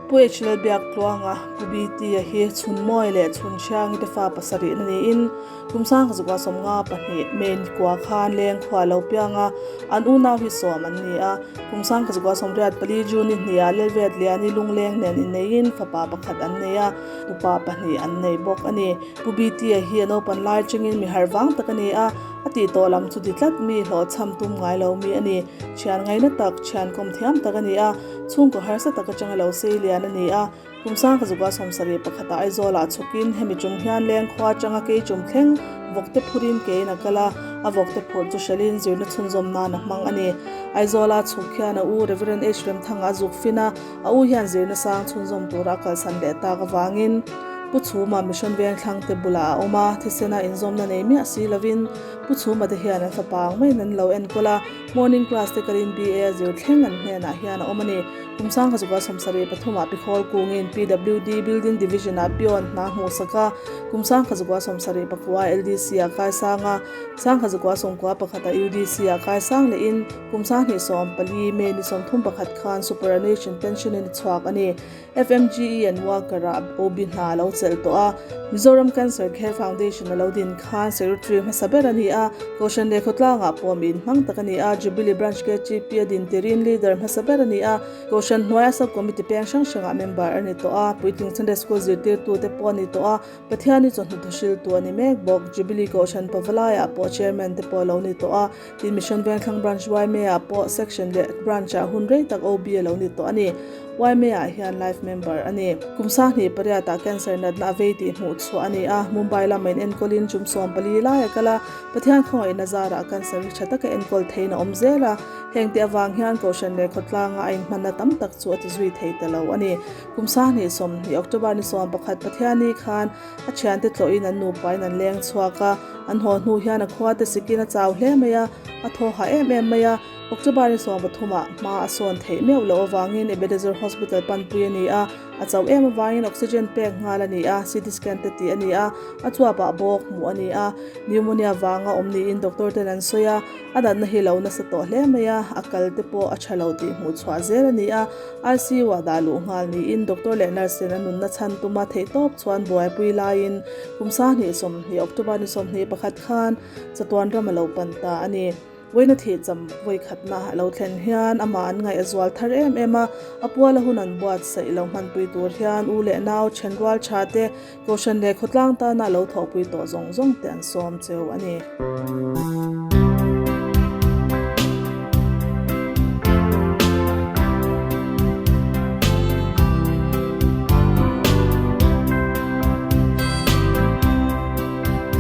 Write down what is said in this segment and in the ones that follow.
Pu H Lalbiaktluanga, Pu BT-a hi Chhunmawi leh Chhunhriangi te fa pasarihna niin kum sangkazukua 52 May nikua khan Lengkhua a lo piang a, an unau hi sawm an ni a. Kum sangkazukua 84 June ni hniah Lalvet Liani Lungleng nen inneiin fapa pakhat an nei a, tupa pahnih an nei bawk a ni. Pu BT-a hi a naupan lai chengin mi harh vang tak a ni a, a tih tawh lam chu ti tlat mi hlawhchham tum ngai lo mi a ni. Thian ngaina tak, thian kawm thiam tak a ni a. Chhungkaw harsa tak atanga lo sei lian a ni a, kum sangka zukah 71 ah Aizawlah chhukin hemi tum hian lengkhua atanga kei tum thleng vawkte phurin keiin a kal a, a vawkte phurh chu hrelin zirna chhunzawm nan a hmang a ni. Aizawla chhuk hian a u Reverend H Remthanga a zuk fin a, a u hian zirna sang chhunzawm tura a kalsan leh tak avangin Pu Chhuma Mission Vengthlang te bulah a awm a, thisena inzawmna nei miah si lovin Pu Chhuma te hian an fapa ang maiin an lo enkawl a. Morning class te kalin BA a zir thleng an hnenah hian a awm a ni. Kum sangkha chukah 73 ah Pikhawl kungin PWD Building Division ah peon hna hmuh sak a, kum sangkha chukah 79 ah LDC ah kai sang a, sangkha chukah 91 ah UDC ah kai sang lehin kum 2014 May ni 31 khan Superannuation Pension in a chhuak a ni. FMGE and Walker ah OB hna a lo chelh tawh a, Mizoram Cancer Care Foundation a lo din khan Secretary hmasa ber a ni a, Kohhran leh khawtlangah pawh mi inhmang tak a ni a, Jubilee Branch KTP a din tirin Leader hmasa ber a ni a, Kohhran hnuaia Sub Committee peng hrang hrangah member a ni tawh a, Puitling Sunday School zirtirtute pawh a ni tawh a, Pathiani chawhnu thuhriltu a ni mek bawk, Jubilee Kohhran Pavalaiah pawh Chairman te pawh a lo ni tawh a, Tin Mission Vengthlang Branch YMA-ah pawh Section leh Branch-ah hun rei tak OB a lo ni tawh a ni. YMA-ah hian Life Member a ni. Kum sanghnih pariatah cancer natna a vei tih hmuh chhuah a ni a, Mumbai lama in enkawlin tum 14 lai a kal a, Pathian khawngaihna zarah cancer hi tha taka enkawl theiin a awm zel a, hengte avang hian Kohhran leh khawtlanga a inhmanna tam tak chu a ti zui thei ta lo a ni. Kum sanghnih 20 October ni 11 Pathianni khan A thiante tlawhin an nupain an leng chhuak a, an haw hnu hian a khua te sikin a chau hle mai a, a thaw hah em em mai a. October ni 13 ah hma a sawn theih meuh loh avangin Ebenezer Hospital panpui a ni a, a chauh em avangin oxygen pek nghal a ni a, CT scan te tih a ni a, a chuapah bawk hmuh a ni a, pneumonia vanga awm niin doctor ten an sawi a, a natna hi lo nasa tawh hle mai a, a kal te pawh a tha lo tih hmuh chhuah zel a ni a. ICU ah dah luh nghal niin doctor leh nurse ten a nunna chhan tuma theihtawp chuan buaipui laiin kum sanghnih 20 October ni 21 khan chatuan ram a lo pan ta a ni. Vawiina thih cham vawikhatna a lo thlen hian amah an ngaih a zual thar em em a, a puala hun an buatsaih lo hmanpui tur hian u leh nau thenrual tha te Kohhran leh khawtlang tana lo thawhpui tawh zawng zawng te an sawm cheu a ni.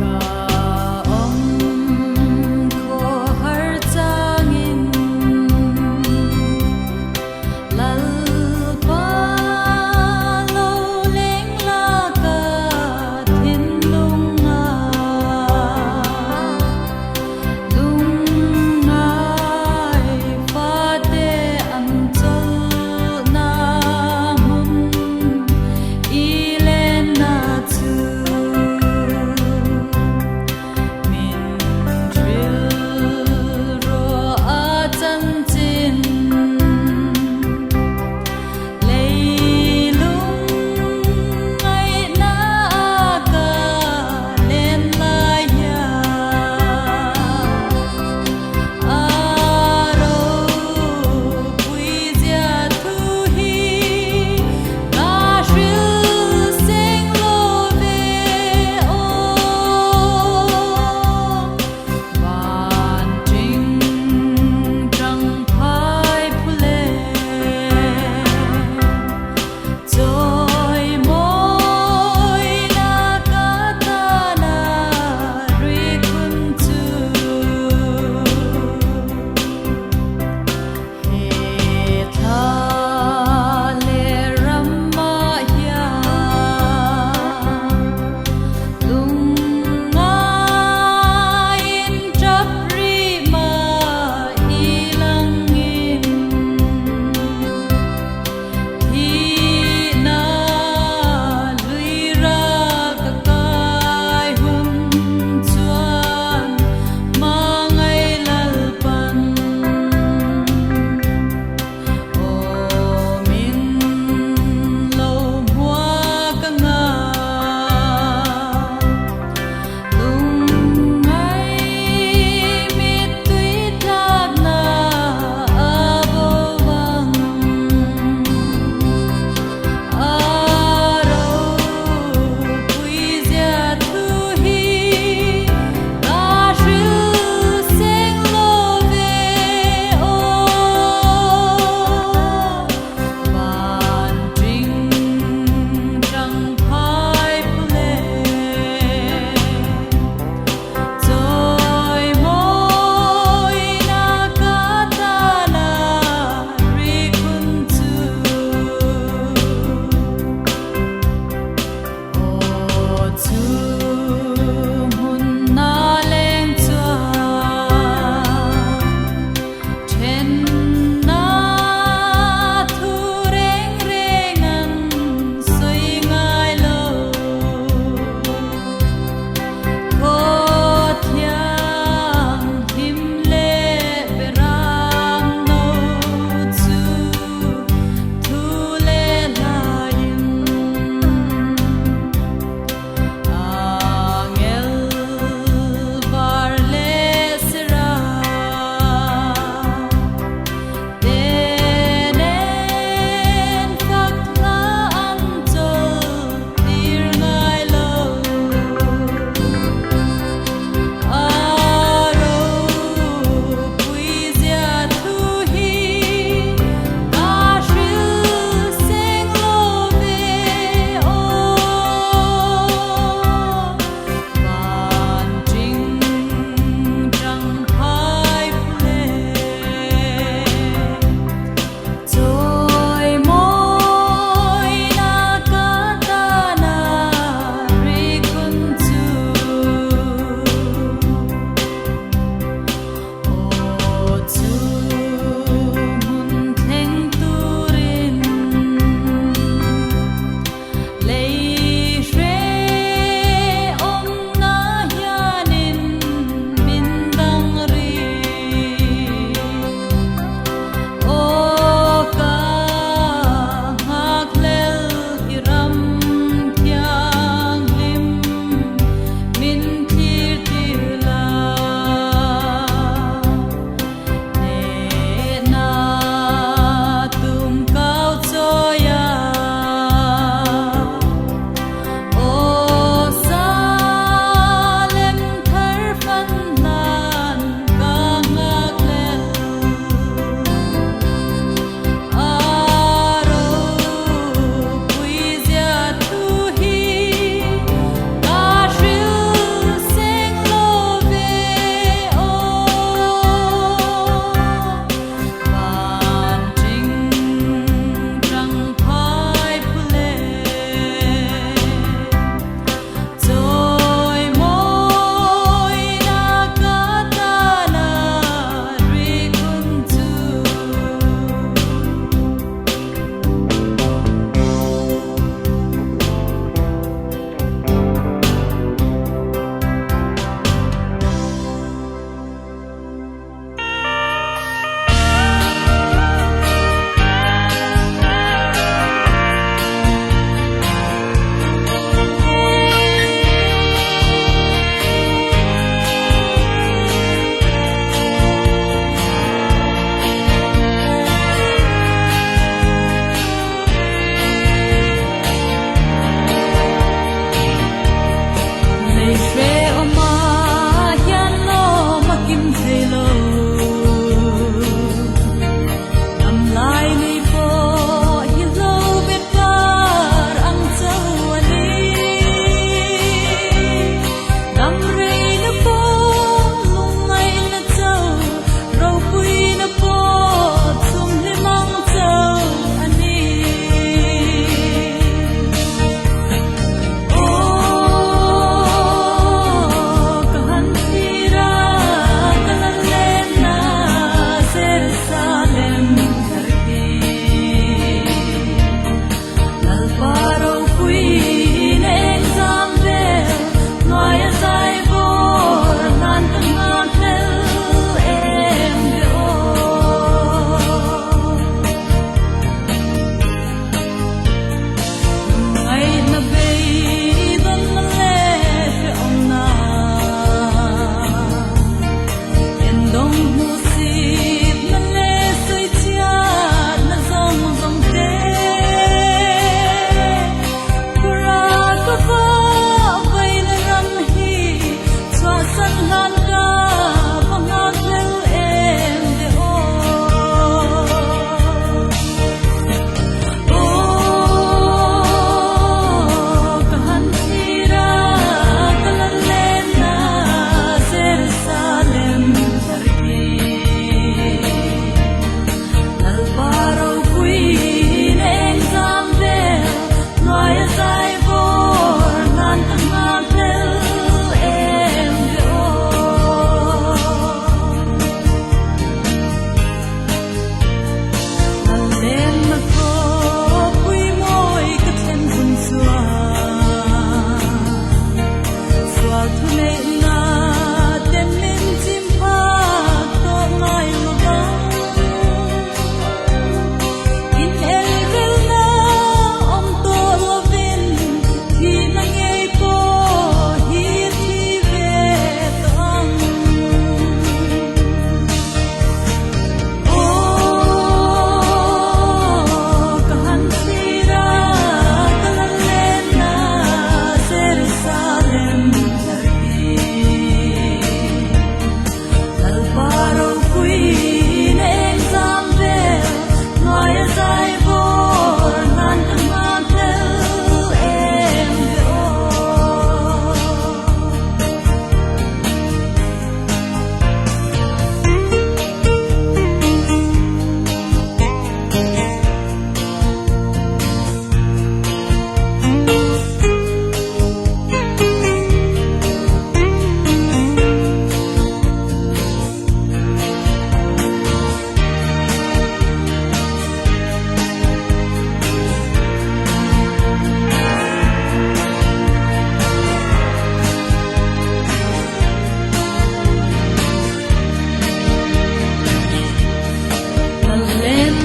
Ka awm khawhar changin Lalpa lo leng la ka thinlung a.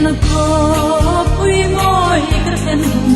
Lenna khawpui mawi ka thlen hun.